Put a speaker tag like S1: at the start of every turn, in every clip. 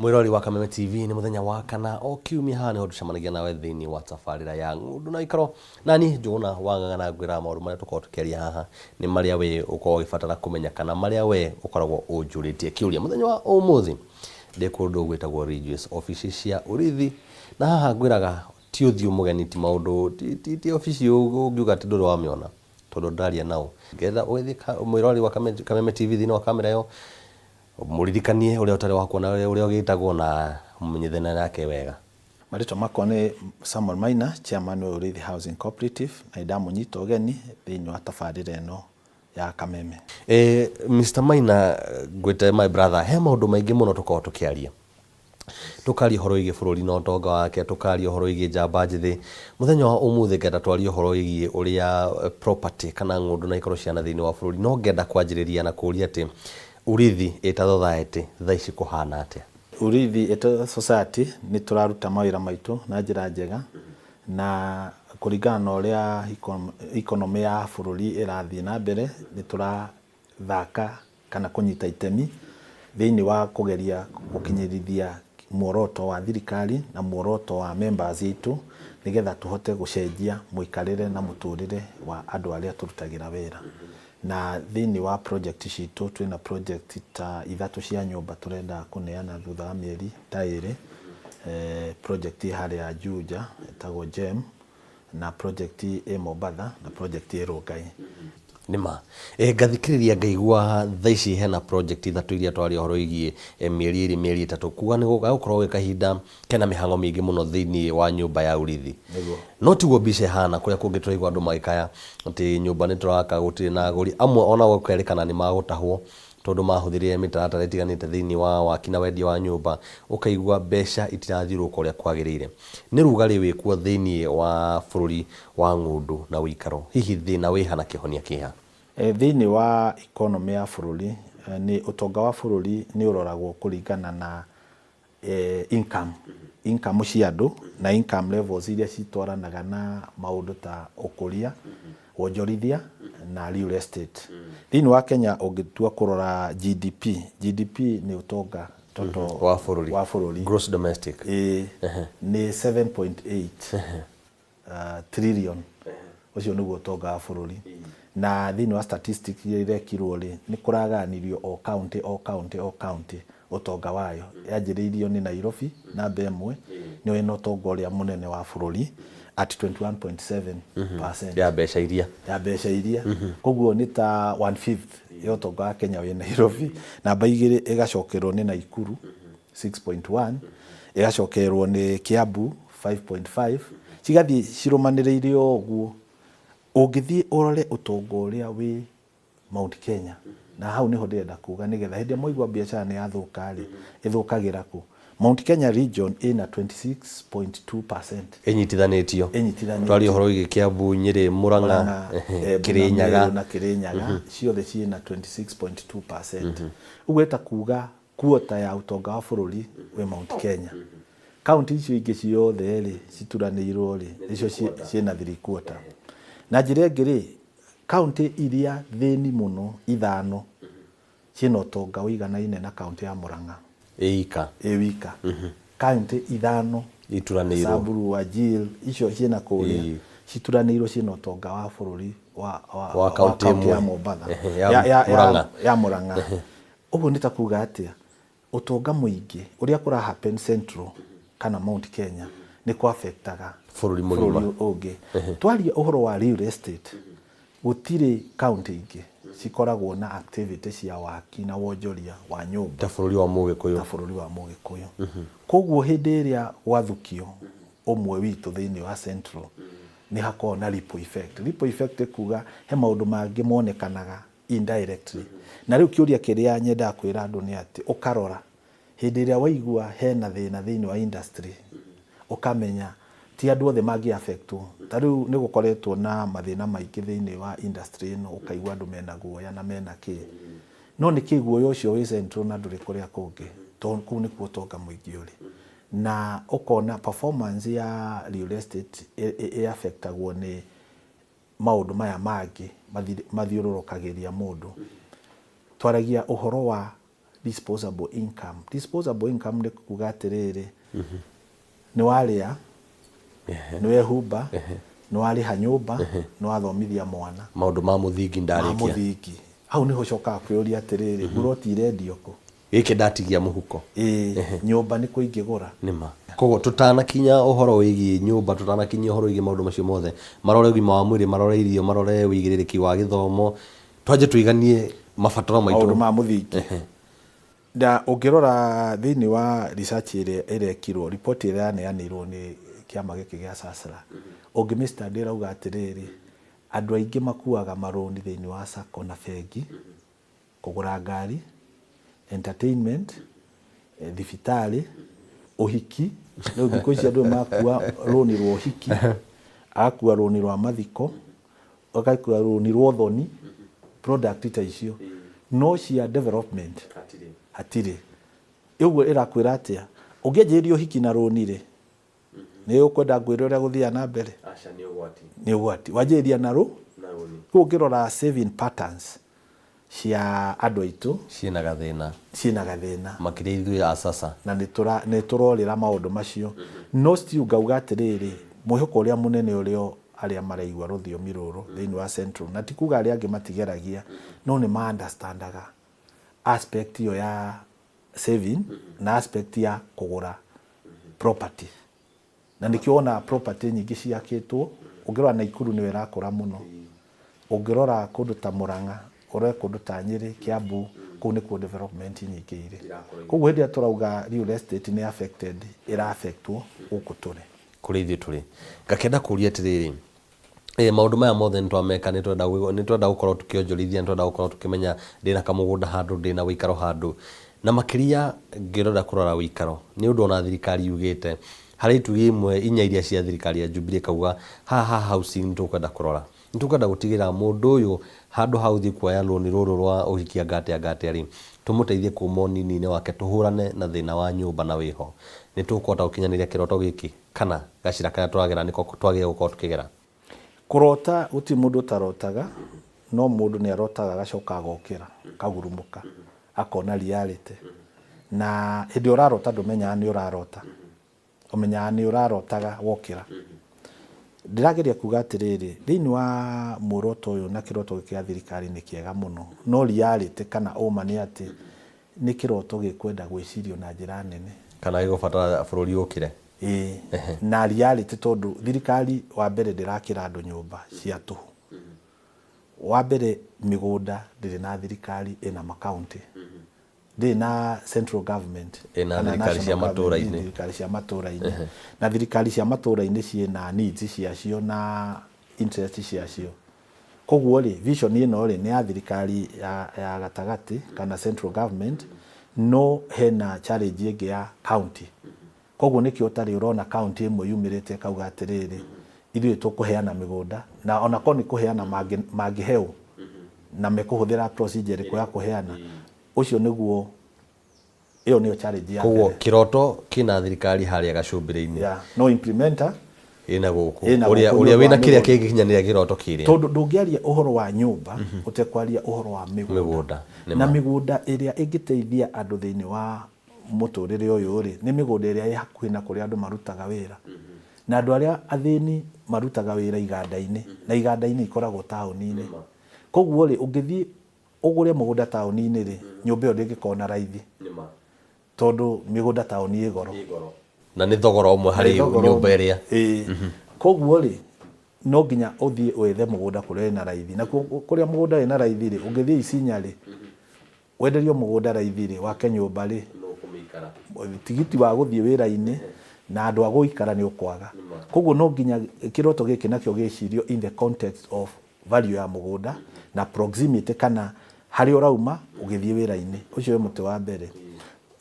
S1: Mwĩrori wa Kameme TV, nĩ mũthenya wa kana o kiumia, haha nĩho tũcemanagia nawe thĩinĩ wa tabarĩra ya Ng'ũndũ na Ikaro, nani Njũgũna wa Ng'ang'a, na ngwĩraga maũndũ marĩa tũkoragwo tũkĩaria haha nĩ marĩa we ũkoragwo ũgĩbatara kũmenya kana marĩa we ũkoragwo ũnjũrĩtie kĩũria. Mũthenya wa ũmũthĩ ndĩ kũndũ gwĩtagwo Ridgeways, obici cia ũrithi, na haha ngwĩraga ti ũthiũ mũgeni, ti maũndũ, ti obici ũngiuga atĩ ndũrĩ wamĩona tondũ ndĩraria nao. Ngetha ũgĩthiĩ mwĩroreri wa Kameme TV thĩinĩ wa kamera ĩyo, mũririkanie ũrĩa ũtarĩ wa kuona ũrĩa ũgĩtagwo na mũmenyithanie nake wega.
S2: Marĩtwa makwa nĩ Samuel Maina, chairman wa Ũrĩithi Housing Cooperative, na nĩndamũnyita ũgeni thĩinĩ wa tabarĩra ĩno ya Kameme.
S1: Mr Maina, ngwĩte my brother, he maũndũ maingĩ mũno tũkoragwo tũkĩaria. Tũkaria ũhoro wĩgiĩ bũrũri na ũtonga wake, tũkaria ũhoro wĩgiĩ njamba njĩthĩ. Mũthenya wa ũmũthĩ ngenda twarie ũhoro wĩgiĩ ũrĩa property kana ng'ũndũ na ikoro cihana thĩinĩ wa bũrũri. No ngenda kwanjĩrĩria na kũria atĩ Urithi ĩta society thaa ici kũhana atĩa?
S2: Urithi ĩta society nĩ tũraruta mawĩra maitũ na njĩra njega na kũringana na ũrĩa economy ya bũrũri ĩrathiĩ na mbere, nĩ tũrathaka kana kũnyita itemi thĩinĩ wa kũgeria gũkinyĩrithia muoroto wa thirikari na muoroto wa members aitũ, nĩgetha tũhote gũcenjia mũikarĩre na mũtũrĩre wa andũ arĩa tũrutagĩra wĩra. Na thĩinĩ wa project citũ, twĩna project ta ithatũ cia nyũmba tũrenda kũneana thutha wa mĩeri ta 2. Project ĩ harĩa Juja ĩtagwo GEM, na project ĩ Mombatha, na project ĩ Rongai.
S1: Nĩ ma. Ngathikĩrĩria ngaigua thaa ici hena project ithatũ iria twaria ũhoro wĩgiĩ mĩeri 2, mĩeri 3, kuga nĩ gagũkorwo gwĩ kahinda kena mĩhang'o mĩingĩ mũno thĩinĩ wa nyũmba ya ũrithi.
S2: Nĩguo.
S1: No tiguo mbica ĩhana, kũrĩa kũngĩ tũraigua andũ magĩkaya atĩ nyũmba nĩ tũraka gũtirĩ na agũri, amwe ona gũkerĩkana nĩ magũtahwo tondũ mahũthĩrire mĩtaratara ĩtiganĩte thĩinĩ wa waki na wendia wa nyũmba, ũkaigua mbeca itirathiũrũrũka ũrĩa kwagĩrĩire. Nĩ rugarĩ wĩkuo thĩinĩ wa bũrũri wa ng'ũndũ na ũikaro, hihi thĩna wĩha na kĩhonia kĩha?
S2: Thĩinĩ wa economy ya bũrũri, nĩ ũtonga wa bũrũri nĩ ũroragwo kũringana na income, income cia andũ na income levels iria citwaranaga na maũndũ ta ũkũria, wonjorithia na real estate. Thĩinĩ wa Kenya ũngĩtua kũrora GDP, GDP nĩ ũtonga total
S1: wa bũrũri,
S2: wa bũrũri.
S1: Gross domestic.
S2: Ĩĩ, nĩ 7.8 trillion, ũcio nĩguo ũtonga wa bũrũri. Na thĩinĩ wa statistics iria irekirwo rĩ, nĩ kũraganirio o county, o county, o county ũtonga wayo. Yanjĩrĩirio nĩ Nairobi namba ĩmwe, nĩyo ĩna ũtonga ũrĩa mũnene wa bũrũri at 21.7%
S1: ya mbeca iria
S2: ya mbeca iria. Koguo nĩ ta one fifth ya ũtonga wa Kenya wĩ Nairobi. Namba 2 ĩgacokerwo nĩ Nakuru 6.1, ĩgacokerwo nĩ Kiambu 5.5, cigathiĩ cirũmanĩrĩire o ũguo. Ũngĩthiĩ ũrore ũtonga ũrĩa wĩ Mount Kenya, na hau nĩho ndĩrenda kuga, nĩgetha hĩndĩ ĩrĩa mwaigua biacara nĩ yathũka rĩ, ĩthũkagĩra kũ? Mount Kenya region ĩna 26.2%.
S1: Ĩnyitithanĩtio.
S2: Ĩnyitithanĩtio.
S1: Twaria ũhoro wĩgiĩ Kiambu, Nyĩrĩ, Murang'a,
S2: Murang'a, Embu na
S1: Kĩrĩnyaga.
S2: Meru na Kĩrĩnyaga, ciothe ciĩna 26.2%. Ũguo ĩta kuga quarter ya ũtonga wa bũrũri wĩ Mount Kenya. Kaunti icio ingĩ ciothe rĩ, cituranĩirwo rĩ, nĩcio ciĩna three quarter. Na njĩra ĩngĩ rĩ, kaunti iria thĩni mũno ithano ciĩna ũtonga ũiganaine na kaunti ya Murang'a.
S1: Ĩ ika.
S2: Ĩ wika. Kaunti ithano
S1: ituranĩirwo.
S2: Samburu, Wajir, icio ciĩna kũrĩa cituranĩirwo ciĩna ũtonga wa bũrũri wa
S1: wa kaunti
S2: kaunti ya
S1: ĩmwe.
S2: Mombatha.
S1: Ya
S2: Ya
S1: Murang'a.
S2: Ya Murang'a. Ũguo nĩ ta kuga atĩa? Ũtonga mũingĩ ũrĩa kũra happen Central kana Mount Kenya nĩ kũ affectaga
S1: bũrũri mũgima.
S2: Bũrũri ũngĩ. Twaria ũhoro wa real estate, gũtirĩ kaunti ingĩ cikoragwo na activity cia waki na wonjoria wa nyũmba
S1: ta bũrũri wa Mũgĩkũyũ.
S2: Ta bũrũri wa Mũgĩkũyũ. Koguo hĩndĩ ĩrĩa gwathukio ũmwe witũ thĩinĩ wa Central, nĩ hakoragwo na ripple effect. Ripple effect kuga he maũndũ mangĩ monekanaga indirectly. Na rĩu kĩũria kĩrĩa nyendaga kwĩra andũ nĩ atĩ ũkarora hĩndĩ ĩrĩa waigua hena thĩna thĩinĩ wa industry, ũkamenya ti andũ othe mangĩ affectwo. Ta rĩu nĩ gũkoretwo na mathĩna maingĩ thĩinĩ wa industry ĩno, ũkaigua andũ mena guoya na mena kĩ. No nĩkĩ guoya ũcio wĩ Central na ndũrĩ kũrĩa kũngĩ? Tondũ kũu nĩkuo ũtonga mũingĩ ũrĩ. Na ũkona performance ya real estate ĩ affectagwo nĩ maũndũ maya mangĩ mathiũrũrũkagĩria mũndũ. Twaragia ũhoro wa Disposable income. Disposable income nĩ kuga atĩrĩrĩ, nĩ warĩa, nĩ wehumba, nĩ warĩha nyũmba, nĩ wathomithia mwana.
S1: Maũndũ ma mũthingi
S2: Ma
S1: ndarĩkia.
S2: Mũthingi. Hau nĩho ũcokaga kwĩyũria atĩrĩrĩ, mburoti irendio kũ?
S1: Gĩkĩ ndatigia mũhuko.
S2: Ĩĩ, nyũmba nĩ kũ ingĩgũra?
S1: Nĩ ma. Koguo tũtanakinya ũhoro wĩgiĩ nyũmba, tũtanakinyia ũhoro wĩgiĩ maũndũ macio mothe, marore ũgima wa mwĩrĩ, marore irio, marore ũigĩrĩrĩki wa gĩthomo, twanjie tũiganie mabataro maitũ.
S2: Maũndũ ma mũthingi. Na ũngĩrora thĩinĩ wa research ĩrĩa ĩrekirwo, report ĩrĩa yaneanĩirwo nĩ kĩama gĩkĩ gĩa SASRA, ũngĩmĩ study ĩrauga atĩrĩrĩ, andũ aingĩ makuaga marũni thĩinĩ wa sacco na bengi, kũgũra ngari, entertainment, thibitarĩ, ũhiki, rĩu thikũ ici andũ nĩmarakua rũni rwa ũhiki, agakua rũni rwa mathiko, agakua rũni rwa ũthoni, product ta icio. No cia development hatirĩ. Ũguo ĩrakwĩra atĩa? Ũngĩanjĩrĩria ũhiki na rũni rĩ, Nĩ ũkwenda ngwĩre ũrĩa gũthiaga na mbere?
S1: Aca nĩ ũgwati.
S2: Nĩ ũgwati. Wanjĩrĩria na rũ?
S1: Na rũni.
S2: Rĩu ũngĩrora saving patterns cia andũ aitũ.
S1: Ciĩna gathĩna.
S2: Ciĩna gathĩna.
S1: Makĩria ithuĩ a sasa.
S2: Na nĩ tũrorĩra maũndũ macio. No still ngauga atĩrĩrĩ, mwĩhoko ũrĩa mũnene ũrĩ o arĩa maraigua rũthiomi rũrũ thĩinĩ wa Central, na ti kuga arĩa angĩ matigeragia, no nĩ ma understand aga aspect ĩyo ya saving na aspect ya kũgũra property. Na nĩkĩo wonaga property nyingĩ ciakĩtwo, ũngĩrora Naikuru nĩyo ĩrakũra mũno, ũngĩrora kũndũ ta Mũrang'a, ũrore kũndũ ta Nyĩrĩ, Kiambu, kũu nĩkuo development nyingĩ irĩ. Koguo hĩndĩ ĩrĩa tũrauga real estate nĩ affected, ĩra affect wo gũkũ tũrĩ.
S1: Kũrĩa ithuĩ tũrĩ. Ngakĩenda kũria atĩrĩrĩ, Ĩĩ maũndũ maya mothe nĩ twameka, nĩ twenda nĩ twenda gũkorwo tũkĩonjorithia, nĩ twenda gũkorwo tũkĩmenya ndĩna kamũgũnda handũ, ndĩna ũikaro handũ. Na makĩria ngĩrora kũrora ũikaro, nĩ ũndũ ona thirikari yugĩte, harĩ itugĩ imwe inya iria cia thirikari ya Jubilee ĩkauga haha ha housing nĩ tũkwenda kũrora. Nĩ tũkwenda gũtigĩrĩra mũndũ ũyũ handũ ha gũthiĩ kuoya rũni rũrũ rwa ũhiki anga atĩa anga atĩa rĩ, tũmũteithie kuma ũnini-inĩ wake tũhũrane na thĩna wa nyũmba na wĩho. Nĩ tũkũhota gũkinyanĩria kĩroto gĩkĩ? Kana gacĩra karĩa tũragera nĩko twagĩrĩire gũkorwo tũkĩgera?
S2: Kũrota gũtirĩ mũndũ ũtarotaga, no mũndũ nĩ arotaga agacoka agokĩra akagurumũka akona reality. Na hĩndĩ ĩrĩa ũrarota ndũmenyaga nĩ ũrarota, ũmenyaga nĩ ũrarotaga wokĩra. Ndĩrageria kuga atĩrĩrĩ, thĩinĩ wa muoroto ũyũ na kĩroto gĩkĩ gĩa thirikari nĩ kĩega mũno, no reality kana ũma nĩ atĩ Nĩ kĩroto gĩkwenda gwĩcirio na njĩra nene.
S1: Kana gĩgũbatara bũrũri ũkĩre.
S2: Ĩĩ, na reality tondũ thirikari wa mbere ndĩrakĩra andũ nyũmba cia tũhũ. Wa mbere mĩgũnda ndĩrĩ na thirikari ĩna makaũntĩ. Ndĩrĩ na central government
S1: Ĩna
S2: kana
S1: thirikari cia
S2: national government,
S1: matũra-inĩ.
S2: thirikari cia matũra-inĩ. Na thirikari cia matũra-inĩ ciĩna needs ciacio na interest ciacio. Koguo rĩ, vision ĩno rĩ, nĩ ya thirikari ya gatagatĩ kana central government, no hena challenge ĩngĩ ya county. Koguo nĩkĩo ũtarĩ ũrona county ĩmwe yumĩrĩte ĩkauga atĩrĩrĩ, ithuĩ tũkũheana mĩgũnda, na ona korwo nĩ kũheana mangĩheo na mekũhũthĩra procedure ĩrĩkũ ya kũheana, ũcio nĩguo ĩyo nĩyo challenge ya
S1: Koguo
S2: mbere.
S1: kĩroto kĩna thirikari harĩa gacũmbĩrĩ-inĩ.
S2: Yeah, no implementer
S1: Ĩna gũkũ.
S2: Ĩna
S1: Ũrĩa
S2: gũkũ nĩ
S1: ũrĩa
S2: ũndũ
S1: wĩna
S2: wa
S1: kĩrĩa
S2: mĩgũnda.
S1: kĩngĩkinyanĩria kĩroto kĩrĩa.
S2: Tondũ ndũngĩaria ũhoro wa nyũmba ũtekwaria ũhoro wa mĩgũnda.
S1: Mĩgũnda, nĩ
S2: Na
S1: ma.
S2: mĩgũnda ĩrĩa ĩngĩteithia andũ thĩinĩ wa mũtũrĩre ũyũ rĩ, nĩ mĩgũnda ĩrĩa ĩ hakuhĩ na kũrĩa andũ marutaga wĩra. Na andũ arĩa athĩni marutaga wĩra iganda-inĩ, na iganda-inĩ ikoragwo taũni-inĩ. Koguo rĩ, ũngĩthiĩ Ũgũre mũgũnda taũni-inĩ rĩ, nyũmba ĩyo ndĩngĩkorwo na raithi tondũ mĩgũnda taũni ĩ goro.
S1: Na nĩ thogora ũmwe harĩ nyũmba ĩrĩa.
S2: Ĩĩ. Koguo rĩ, no nginya ũthiĩ wethe mũgũnda kũrĩa wĩna raithi. Na kũrĩa mũgũnda wĩna raithi rĩ, ũngĩthiĩ Isinya rĩ, wenderio mũgũnda raithi rĩ, wake nyũmba rĩ, tigiti wa gũthiĩ wĩra-inĩ na andũ a gũikara nĩ ũkwaga. Koguo no nginya kĩroto gĩkĩ nakĩo gĩcirio in the context of value ya mũgũnda na proximity kana harĩa ũrauma ũgĩthiĩ wĩra-inĩ. Ũcio wĩ mũtĩ wa mbere.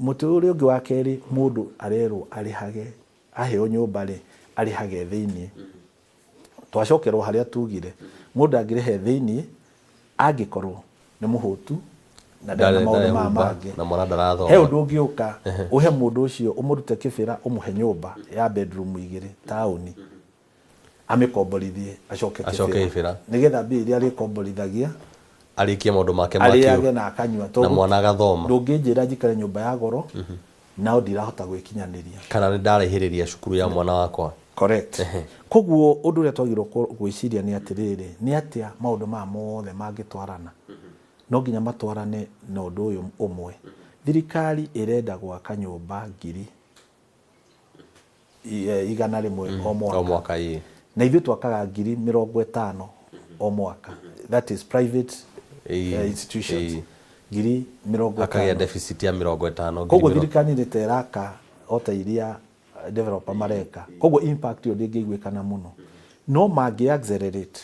S2: Mũtĩ ũrĩa ũngĩ wa kerĩ mũndũ arerwo arĩhage, aheo nyũmba rĩ, arĩhage thĩiniĩ. Twacokerwo harĩa tugire, mũndũ angĩrĩha e thĩiniĩ angĩkorwo nĩ mũhũtu na ndarĩ na maũndũ maya mangĩ.
S1: Na mwana ndarathoma.
S2: He ũndũ ũngĩũka ũhe mũndũ ũcio ũmũrute kĩbĩra ũmũhe nyũmba ya bedroom igĩrĩ taũni. Amĩkomborithie acoke
S1: Acoke
S2: kĩbĩra
S1: kĩbĩra.
S2: Nĩgetha mbia iria arĩkomborithagia
S1: Arĩkie maũndũ make ma
S2: arĩage
S1: kĩo
S2: na akanyua
S1: na
S2: tondũ
S1: mwana agathoma.
S2: Ndũngĩnjĩra njikare nyũmba ya goro nao ndirahota gwĩkinyanĩria.
S1: Kana nĩ ndarĩhĩrĩria cukuru ya mwana wakwa.
S2: Correct. Koguo ũndũ ũrĩa twagĩrĩirwo gwĩciria nĩ atĩrĩrĩ, nĩ atĩa maũndũ maya mothe mangĩtwarana? No nginya matwarane na ũndũ ũyũ ũmwe. Thirikari ĩrenda gwaka nyũmba 100,000 o mwaka.
S1: O mwaka, ĩĩ.
S2: Na ithuĩ twakaga 50,000 o mwaka. That is private institutions. 50,000.
S1: Hakagĩa deficit ya 50 ngiri
S2: Koguo thirikari nĩ ta ĩraka o ta iria developer mareka. Koguo impact ĩyo ndĩngĩiguĩkana mũno. No mangĩ accelerate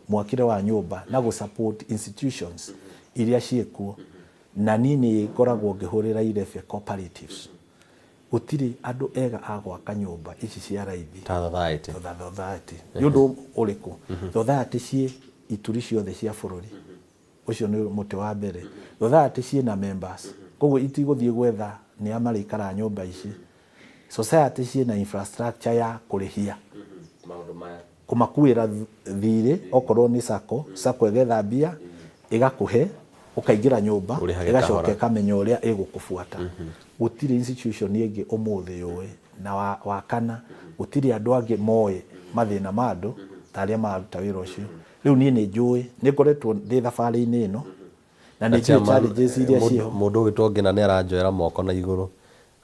S2: mwakĩre wa nyũmba na gũ support institutions iria ciĩkuo, na niĩ nĩ ngoragwo ngĩhũrĩra irebe cooperatives. Gũtirĩ andũ ega a gwaka nyũmba ici cia raithi
S1: ta society.
S2: Ta society. Nĩ ũndũ ũrĩkũ? Society ciĩ ituri ciothe cia bũrũri. Ũcio nĩ mũtĩ wa mbere. Society ciĩna members, koguo itigũthiĩ gwetha nĩa marĩikaraga nyũmba ici. Society ciĩna infrastructure ya kũrĩhia
S1: maũndũ maya,
S2: kũmakuĩra thirĩ. Okorwo nĩ sacco, sacco ĩgetha mbia ĩgakũhe, ũkaingĩra nyũmba,
S1: ũrĩhage
S2: ĩgacoka
S1: kahora.
S2: Ĩkamenya ũrĩa ĩgũkũbuata. Gũtirĩ institution ĩngĩ ũmũthĩ yũĩ na wa kana gũtirĩ andũ angĩ moĩ mathĩna ma andũ ta arĩa mararuta wĩra ũcio. Rĩu niĩ nĩ njũĩ, nĩ ngoretwo ndĩ thabarĩ-inĩ ĩno na nĩ njũĩ
S1: Chairman,
S2: challenges iria ciĩho.
S1: Mũndũ ũgĩtwo Ngĩna nĩ aranjoera moko na igũrũ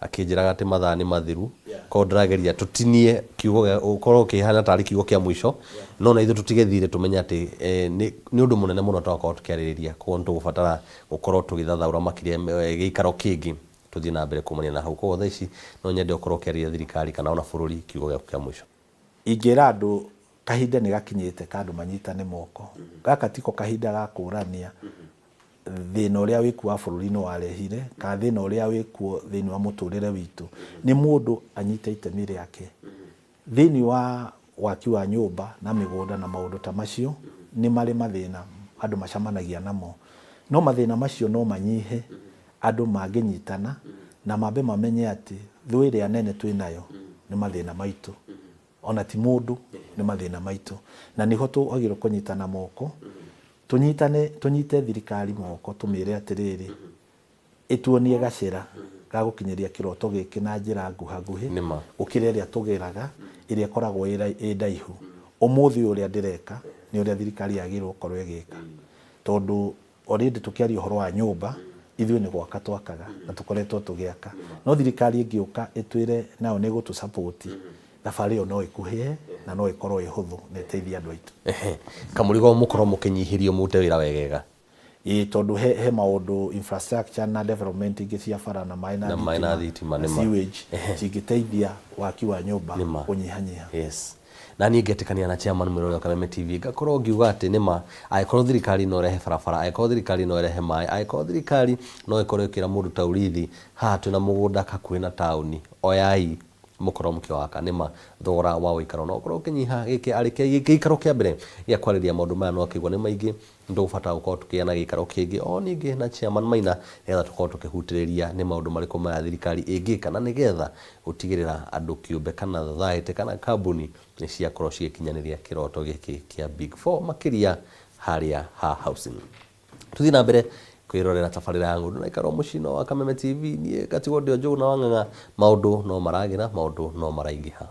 S1: akĩnjĩraga atĩ mathaa nĩ mathiru, koguo ndĩrageria tũtinie kiugo ũkorwo ũkĩhana tarĩ kiugo kĩa mũico, no na ithuĩ tũtige thirĩ, tũmenye atĩ nĩ ũndũ mũnene mũno twakorwo tũkĩarĩrĩria, koguo nĩ tũgũbatara gũkorwo tũgĩthathaũra makĩria gĩikaro kĩngĩ tũthiĩ na mbere kumania na hau. Koguo thaa ici no nyende ũkorwo ũkĩarĩria thirikari kana ona bũrũri, kiugo gĩaku kĩa mũico.
S2: Ingĩra andũ kahinda nĩ gakinyĩte ka andũ manyitane moko. Gaka tiko kahinda ga kũrania thĩna ũrĩa wĩkuo wa bũrũri nĩ warehire kana thĩna ũrĩa wĩkuo thĩinĩ wa mũtũrĩre witũ. Nĩ mũndũ anyite itemi rĩake thĩinĩ wa waki wa nyũmba na mĩgũnda na maũndũ ta macio. Nĩ marĩ mathĩna andũ macemanagia namo, no mathĩna macio no manyihe andũ mangĩnyitana na mambe mamenye atĩ thũ ĩrĩa nene twĩnayo nĩ mathĩna maitũ, ona ti mũndũ, nĩ mathĩna maitũ, na nĩho twagĩrĩirwo kũnyitana moko, tũnyitane, tũnyite thirikari moko, tũmĩre atĩrĩrĩ, ĩtuonie gacĩra ga gũkinyĩria kĩroto gĩkĩ na njĩra nguhanguhĩ
S1: Nĩma.
S2: Gũkĩra ĩrĩa tũgĩraga, ĩrĩa ĩkoragwo ĩ ndaihu. Ũmũthĩ ũyũ ũrĩa ndĩreka nĩ ũrĩa thirikari yagĩrĩirwo gũkorwo ĩgĩka, tondũ already tũkĩaria ũhoro wa nyũmba, ithuĩ nĩ gwaka twakaga na tũkoretwo tũgĩaka, no thirikari ĩngĩũka ĩtwĩre nayo nĩ ĩgũtũ support, thabarĩ ĩyo no ĩkuhĩhe na no ĩkorwo ĩ hũthũ na ĩteithie andũ aitũ.
S1: Ehe. Kamũrigo mũkorwo mũkĩnyihĩrio mũrute wĩra wegega.
S2: Ĩĩ, tondũ he maũndũ infrastructure na development ingĩ cia bara na maĩ na
S1: Na maĩ na thitima,
S2: na
S1: nĩma.
S2: sewage cingĩteithia waki wa nyũmba
S1: Nĩma.
S2: kũnyihanyiha.
S1: Yes. Na niĩ ngetĩkania na chairman mwĩrore wa Kameme TV, ngakorwo ngiuga atĩ nĩma, angĩkorwo thirikari no ĩrehe barabara, angĩkorwo thirikari no ĩrehe maĩ, angĩkorwo thirikari no ĩkorwo ĩkĩra mũndũ ta Urithi, haha twĩna mũgũnda hakuhĩ na taũni, oyai mũkorwo mũkĩwaka, nĩma thogora wa ũikaro no ũkorwo ũkĩnyiha. Gĩkĩ arĩ gĩikaro kĩa mbere gĩa kwarĩrĩria maũndũ maya, no akĩigua nĩ maingĩ, nĩtũgũbatara gũkorwo tũkĩgĩa na gĩikaro kĩngĩ o ningĩ na chairman Maina, nĩgetha tũkorwo tũkĩhutĩrĩria nĩ maũndũ marĩkũ maya thirikari ĩngĩka na nĩgetha gũtigĩrĩra andũ kĩũmbe kana society kana kambuni nĩ ciakorwo cigĩkinyanĩria kĩroto gĩkĩ kĩa Big Four, makĩria harĩa ha housing. Tũthiĩ na mbere kwĩrorera tabarĩra ya Ng'ũndũ na Ikaro mũciĩ-inĩ wa Kameme TV. Niĩ ngatigwo ndĩ o Njũgũna wa Ng'ang'a. Maũndũ no maragĩra, maũndũ no maraingĩha.